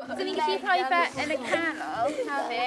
So ni'n gallu rhoi fe yn y canol, na fe.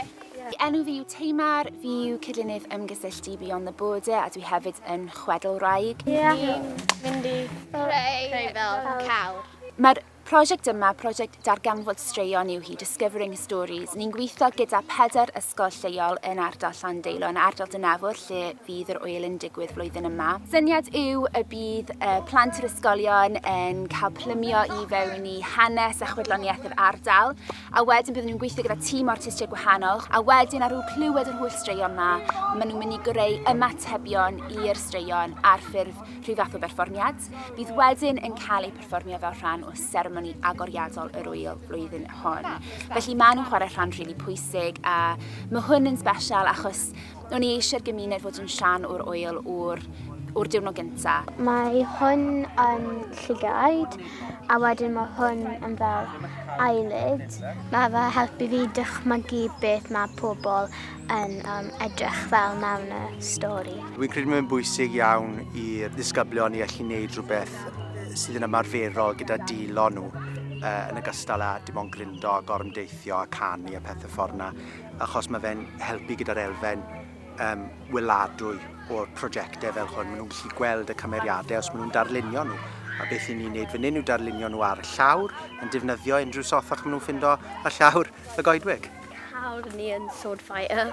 Enw fi yw Tamar, fi yw cydlynydd ymgysylltu Beyond the Border a dwi hefyd yn chwedlwraig. Ie. Ni'n mynd i creu fel cawr. Mae'r Prosiect yma, prosiect darganfod straeon yw hi, Discovering Stories. Ni'n gweithio gyda pedair ysgol lleol yn ardal Llandeilo, yn ardal Dynafwr, lle fydd yr ŵyl yn digwydd flwyddyn yma. Syniad yw y bydd y plant yr ysgolion yn cael plymio i fewn i hanes a chwedloniaeth yr ardal, a wedyn bydden nhw'n gweithio gyda tîm o artistiaid gwahanol, a wedyn ar ôl clywed yr holl straeon yma, maen nhw'n mynd i greu ymatebion i'r straeon ar ffurf rhyw fath o berfformiad. Bydd wedyn yn cael ei perfformio fel rhan o seremoni agoriadol yr ŵyl flwyddyn hon. Felly maen nhw'n chwarae rhan rili pwysig a mae hwn yn sbesial achos o'n i eisiau'r gymuned fod yn rhan o'r ŵyl o'r, o'r diwrnod gynta. Mae hwn yn llygaid a wedyn mae hwn yn fel eyelid. Mae fe helpu fi dychmygu beth mae pobl yn um, edrych fel mewn y stori. Dwi'n credu mae'n bwysig iawn i'r ddisgyblion i allu gwneud rhywbeth sydd yn ymarferol gyda dilo nhw uh, yn ogystal â dim ond grindo a gorymdeithio a canu a pethau ffordd yna, achos mae fe'n helpu gyda'r elfen um, weladwy o'r prosiectau fel hwn. Maen nhw'n gallu gweld y cymeriadau os maen nhw'n darlunio nhw. A beth i ni'n neud fan hyn yw darlunio nhw ar y llawr, yn defnyddio unrhyw sothach maen nhw'n ffindo ar llawr y goedwig. Cawr ni yn sword fighter.